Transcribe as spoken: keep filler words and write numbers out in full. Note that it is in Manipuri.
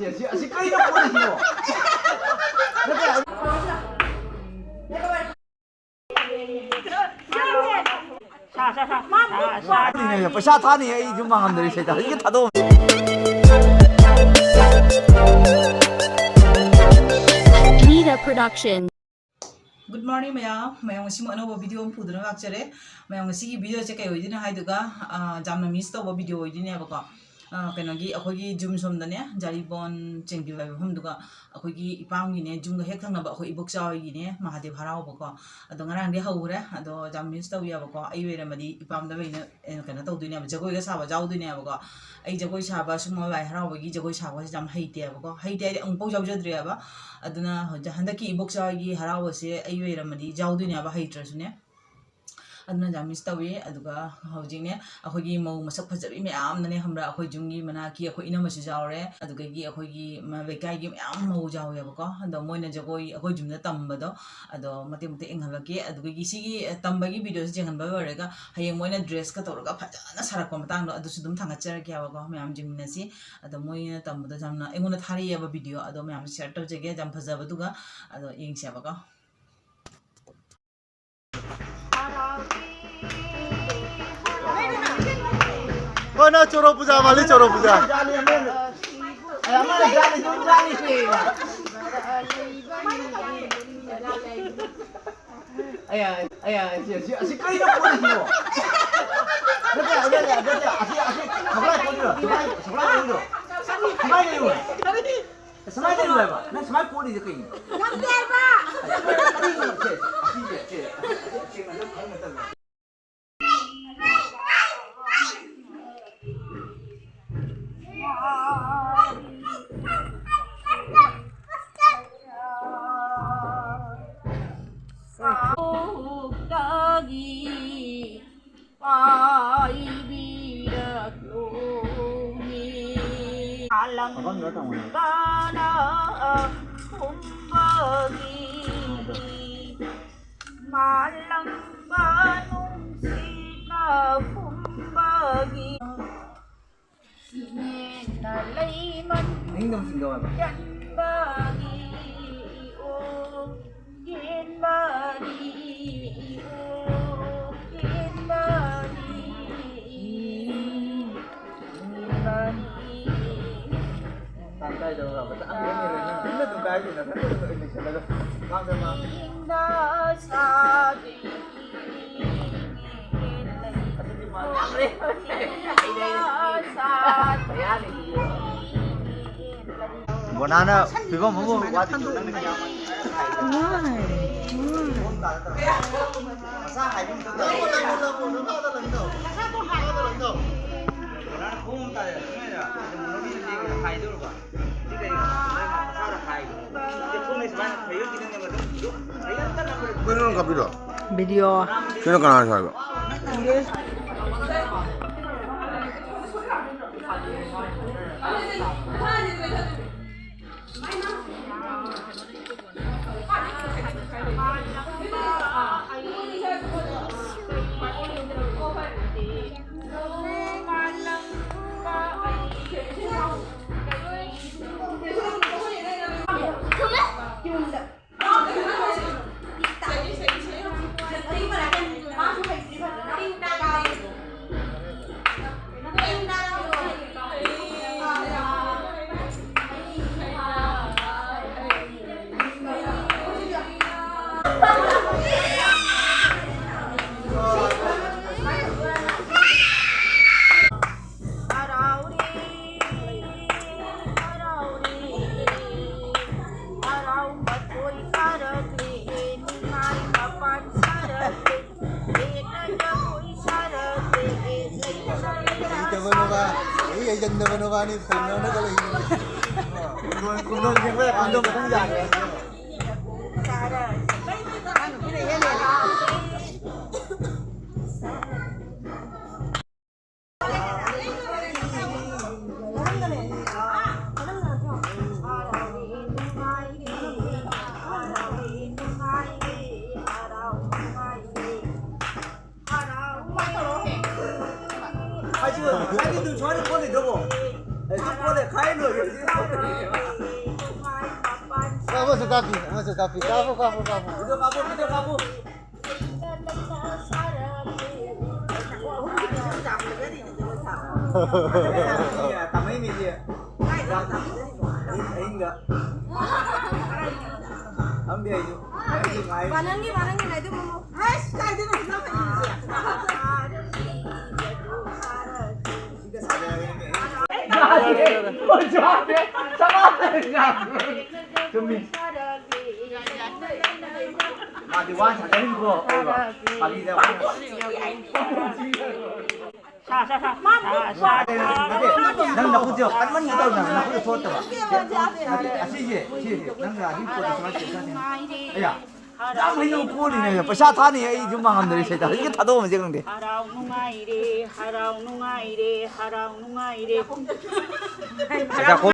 ꯑꯁꯤ, ꯑꯁꯤ ꯀꯩꯅꯣ ꯄꯣꯔꯤꯁꯤꯕꯣ? ꯅꯠꯇꯦ, ꯊꯥꯅꯤꯡꯉꯦ, ꯄꯩꯁꯥ ꯊꯥꯅꯤꯡꯉꯦ, ꯑꯩ ꯌꯨꯝ ꯃꯥꯡꯍꯟꯗꯔꯤ ꯁꯤꯗ꯫ ꯑꯩꯒꯤ ꯊꯥꯗꯣꯛꯑꯝꯃꯦ꯫ Nida Production. Good morning ꯃꯌꯥꯝ꯫ ꯃꯌꯥꯝ ꯉꯁꯤꯃꯨꯛ ꯑꯅꯧꯕ video ꯑꯃ ꯄꯨꯗꯨꯅ ꯂꯥꯛꯆꯔꯦ꯫ ꯃꯌꯥꯝ ꯉꯁꯤꯒꯤ video ꯁꯦ ꯀꯩ ꯑꯣꯏꯗꯣꯏꯅꯣ ꯍꯥꯏꯗꯨꯒ, ꯑ, ꯌꯥꯝꯅ miss ꯇꯧꯕ video ꯑꯣꯏꯗꯣꯏꯅꯦꯕꯀꯣ꯫ ꯑ, ꯀꯩꯅꯣꯒꯤ ꯑꯩꯈꯣꯏꯒꯤ ꯖꯨꯝ ꯁꯣꯝꯗꯅꯦ, ꯖꯥꯔꯤꯕꯣꯟ ꯆꯦꯡꯕꯤꯜ ꯍꯥꯏꯕ ꯃꯐꯝꯗꯨꯒ ꯑꯩꯈꯣꯏꯒꯤ ꯏꯄꯥꯝꯒꯤꯅꯦ, ꯖꯨꯝꯒ ꯍꯦꯛ ꯊꯪꯅꯕ ꯑꯩꯈꯣꯏ ꯏꯕꯣꯛꯆꯥ ꯍꯣꯏꯒꯤꯅꯦ, ꯃꯍꯥꯗꯦꯕ ꯍꯔꯥꯎꯕꯀꯣ꯫ ꯑꯗꯣ ꯉꯔꯥꯡꯗꯤ ꯍꯧꯈ꯭ꯔꯦ, ꯑꯗꯣ ꯌꯥꯝ miss ꯇꯧꯋꯦꯕꯀꯣ꯫ ꯑꯩ ꯑꯣꯏꯔꯝꯃꯗꯤ ꯏꯄꯥꯝꯗ ꯑꯣꯏꯅ, ꯑ, ꯀꯩꯅꯣ ꯇꯧꯗꯣꯏꯅꯦꯕ, ꯖꯒꯣꯏꯒ ꯁꯥꯕ ꯌꯥꯎꯗꯣꯏꯅꯦꯕꯀꯣ꯫ ꯑꯩ ꯖꯒꯣꯏ ꯁꯥꯕ, ꯁꯨꯝꯕ ꯂꯥꯏ ꯍꯔꯥꯎꯕꯒꯤ ꯖꯒꯣꯏ ꯁꯥꯕꯁꯦ ꯌꯥꯝ ꯍꯩꯇꯦꯕꯀꯣ꯫ ꯍꯩꯇꯦ ꯍꯥꯏꯗꯤ ꯑꯃꯨꯛꯐꯥꯎ ꯌꯥꯎꯖꯗ꯭ꯔꯤꯑꯕ꯫ ꯑꯗꯨꯅ ꯍꯧꯖꯤꯛ ꯍꯟꯗꯛꯀꯤ ꯏꯕꯣꯛꯆꯥꯒꯤ ꯍꯔꯥꯎꯕꯁꯦ ꯑꯩ ꯑꯣꯏꯔꯝꯃꯗꯤ ꯌꯥꯎꯗꯣꯏꯅꯦꯕ, ꯍꯩꯇ꯭ꯔꯁꯨꯅꯦ꯫ ꯑꯗꯨꯅ ꯌꯥꯝ miss ꯇꯧꯏ꯫ ꯑꯗꯨꯒ ꯍꯧꯖꯤꯛꯅꯦ, ꯑꯩꯈꯣꯏꯒꯤ ꯃꯧ ꯃꯁꯛ ꯐꯖꯕꯤ ꯃꯌꯥꯝꯅꯅꯦ, ꯈꯪꯕ꯭ꯔꯥ, ꯑꯩꯈꯣꯏ ꯖꯨꯝꯒꯤ ꯃꯅꯥꯛꯀꯤ ꯑꯩꯈꯣꯏ ꯏꯅꯝꯃꯁꯨ ꯌꯥꯎꯔꯦ, ꯑꯗꯨꯗꯒꯤ ꯑꯩꯈꯣꯏꯒꯤ ꯃ-, ꯂꯩꯀꯥꯏꯒꯤ ꯃꯌꯥꯝ ꯃꯧ ꯌꯥꯎꯋꯦꯕꯀꯣ꯫ ꯑꯗꯣ ꯃꯣꯏꯅ ꯖꯒꯣꯏ ꯑꯩꯈꯣꯏ ꯖꯨꯝꯗ ꯇꯝꯕꯗꯣ, ꯑꯗꯣ ꯃꯇꯦꯛ ꯃꯇꯦꯛ ꯌꯦꯡꯍꯜꯂꯛꯀꯦ꯫ ꯑꯗꯨꯗꯒꯤ ꯁꯤꯒꯤ, ꯑ, ꯇꯝꯕꯒꯤ video ꯁꯦ ꯌꯦꯡꯍꯟꯕ ꯂꯣꯏꯔꯒ ꯍꯌꯦꯡ ꯃꯣꯏꯅ dress ꯀ ꯇꯧꯔꯒ ꯐꯖꯅ ꯁꯥꯔꯛꯄ ꯃꯇꯥꯡꯗꯣ ꯑꯗꯨꯁꯨ ꯑꯗꯨꯝ ꯊꯥꯡꯒꯠꯆꯔꯛꯀꯦꯕꯀꯣ꯫ ꯃꯌꯥꯝ ꯌꯦꯡꯃꯤꯟꯅꯁꯤ꯫ ꯑꯗꯣ ꯃꯣꯏꯅ ꯇꯝꯕꯗꯣ ꯌꯥꯝꯅ ꯑꯩꯉꯣꯟꯗ ꯊꯥꯔꯛꯑꯦꯕ video, ꯑꯗꯣ ꯃꯌꯥꯝꯁꯨ share ꯇꯧꯖꯒꯦ꯫ ꯌꯥꯝ ꯐꯖꯕꯗꯨꯒ꯫ ꯑꯗꯣ ꯌꯦꯡꯁꯦꯕꯀꯣ꯫ ꯍꯣꯏ, ꯅꯪ ꯆꯣꯔꯣ ꯄꯨꯖꯥ ꯃꯥꯜꯂꯤ, ꯆꯣꯔꯣ ꯄꯨꯖꯥ꯫ ꯑꯌꯥ, ꯑꯃꯅ ꯖꯥꯠꯅꯤ, ꯖꯥꯠꯅꯤ꯫ ꯑꯌꯥ, ꯑꯌꯥ, ꯑꯁꯤ, ꯑꯁꯤ, ꯑꯁꯤ ꯀꯩꯅꯣ ꯄꯣꯔꯤꯁꯤꯕꯣ? ꯅꯠꯇꯦ, ꯅꯠꯇꯦ, ꯅꯠꯇꯦ, ꯑꯁꯤ, ꯑꯁꯤ ꯁꯒꯣꯜ ꯄꯣꯔꯤꯔꯣ? ꯁꯒꯣꯜ, ꯁꯒꯣꯜ ꯄꯣꯔꯤꯔꯣ? ꯁꯨꯃꯥꯏꯅ ꯂꯩꯌꯨ꯫ ꯁꯨꯃꯥꯏꯅ ꯂꯩꯌꯨ ꯍꯥꯏꯕ꯫ ꯅꯪ ꯁꯨꯃꯥꯏꯅ ꯄꯣꯔꯤꯁꯦ ꯀꯩꯅꯣ? ꯉꯝꯗꯦ ꯍꯥꯏꯕ꯫ ꯀꯔꯤꯅꯣ? ꯁꯦ, ꯑꯁꯤꯁꯦ, ꯁꯦ, ꯑꯁꯤ, ꯑꯁꯤ ꯁꯦꯡꯅ ꯅꯪ ꯈꯪꯒꯗꯕꯅꯦ꯫ ꯁꯣꯛꯇꯒꯤ ꯄꯥꯏꯕꯤꯔꯛꯂꯣꯃꯤ꯫ ꯑꯂꯪꯕꯅ ꯍꯨꯝꯕꯒꯤ ꯃꯥꯂꯪꯕ ꯅꯨꯡꯁꯤꯠꯅ ꯍꯨꯝꯕꯒꯤ ꯁꯤꯃꯦꯟꯅ ꯂꯩꯃꯟ ꯀꯤꯡꯗꯝꯁꯤꯡꯗꯣ ꯍꯥꯏꯕ꯫ ꯇꯥꯡ ꯀꯥꯏꯗꯕ ꯃꯇꯥꯡ ꯌꯦꯡꯉꯦ ꯅꯪ ꯐꯤꯜꯗ ꯑꯗꯨꯝ ꯀꯥꯏꯗꯦ ꯅꯊꯟꯗ ꯑꯗꯨꯝ ꯂꯩꯁꯜꯂꯒ ꯃꯥꯡꯗ ꯃꯥꯡ ꯕꯣꯅꯥꯅ ꯐꯤꯕꯝ ꯑꯃ ꯋꯥꯠꯂꯤ꯫ ꯃꯁꯥ ꯍꯥꯏꯕ ꯑꯃ ꯈꯪꯗꯦ꯫ ꯕꯣꯅꯥꯅ ꯈꯣꯡ ꯑꯃ ꯇꯥꯔꯦ꯫ ꯁꯨꯃꯥꯏꯅ ꯍꯥꯏꯗꯧꯔꯕ꯫ ꯀꯩꯅꯣ ꯅꯪ ꯀꯥꯞꯄꯤꯔꯣ? ꯚꯤꯗꯤꯑꯣ꯫ ꯁꯤꯅ ꯀꯅꯥꯅ ꯁꯥꯏꯕ? ꯍꯩꯇꯕꯅꯣꯕ, ꯑꯩ ꯍꯩꯖꯟꯗꯕꯅꯣꯕ, ꯑꯅꯤ ꯇꯧꯅꯔꯒ ꯂꯩ꯫ ꯀꯨꯟꯗꯣꯟ, ꯀꯨꯟꯗꯣꯟ ꯌꯦꯡꯕ ꯌꯥꯏ, ꯀꯨꯟꯗꯣꯟ ꯃꯊꯪ ꯌꯥꯔꯦ꯫ ꯑꯩꯁꯨ ꯉꯁꯥꯏꯒꯤ ꯑꯗꯨꯝ ꯁꯨꯃꯥꯏꯅ ꯀꯣꯜ ꯂꯩꯇ꯭ꯔꯕꯣ? ꯑꯩ ꯑꯗꯨꯝ ꯀꯣꯜ ꯂꯩ, ꯈꯥꯏ ꯂꯣꯏꯔꯦ꯫ ꯑꯃꯁꯨ ꯀꯥꯞꯄꯤ, ꯑꯃꯁꯨ ꯀꯥꯞꯄꯤ꯫ ꯀꯥꯞꯄꯨ, ꯀꯥꯞꯄꯨ, ꯀꯥꯞꯄꯨ꯫ Video ꯀꯥꯞꯄꯨ, video ꯀꯥꯞꯄꯨ꯫ ꯇꯥꯃꯩ ꯃꯤꯗꯤ꯫ ꯑꯍꯤꯡꯗ꯫ ꯈꯪꯗꯦ ꯑꯩꯁꯨ꯫ ꯑꯩꯁꯨ ꯉꯥꯏ꯫ ꯃꯥꯅꯪꯒꯤ, ꯃꯥꯅꯪꯒꯤ ꯉꯥꯏꯗꯨ ꯃꯃꯣ꯫ ꯑꯁ, ꯀꯥꯏꯗꯩꯅꯣ ꯁꯤꯗ ꯂꯩꯔꯤꯁꯦ? ꯆꯨꯝꯃꯤ꯫ ꯃꯥꯗꯤ ꯋꯥ ꯁꯥꯖꯅꯤꯡꯕ꯭ꯔꯣ? ꯐꯥꯒꯤꯗ ꯋꯥ ꯁꯥ, ꯁꯥ, ꯁꯥ꯫ ꯃꯥ ꯅꯠꯇꯦ, ꯅꯪ ꯅꯈꯨꯠꯁꯦ ꯀꯟꯃꯟꯒꯦ ꯇꯧꯗꯅ ꯅꯈꯨꯠꯇ ꯊꯣꯛꯇꯕ꯫ ꯅꯠꯇꯦ, ꯑꯁꯤꯁꯦ, ꯁꯤꯁꯦ, ꯅꯪꯅ ꯑꯗꯨꯒꯤ ꯄꯣꯠꯇꯣ ꯁꯨꯃꯥꯏꯅ ꯇꯧꯔꯒ ꯁꯥꯁꯦ꯫ ꯑꯌꯥ, ꯌꯥꯝ ꯍꯩꯅ ꯀꯣꯜꯂꯤꯅꯦ꯫ ꯄꯩꯁꯥ ꯊꯥꯅꯤ ꯑꯩ ꯌꯨꯝ ꯃꯥꯡꯉꯝꯗ꯭ꯔꯦ ꯁꯤꯗ꯫ ꯍꯧꯖꯤꯛ ꯊꯥꯗꯣꯛꯑꯝꯃꯁꯦ ꯈꯪꯗꯦ꯫ ꯍꯔꯥꯎ ꯅꯨꯡꯉꯥꯏꯔꯦ, ꯍꯔꯥꯎ ꯅꯨꯡꯉꯥꯏꯔꯦ, ꯍꯔꯥꯎ ꯅꯨꯡꯉꯥꯏꯔꯦ꯫ ꯄꯩꯁꯥ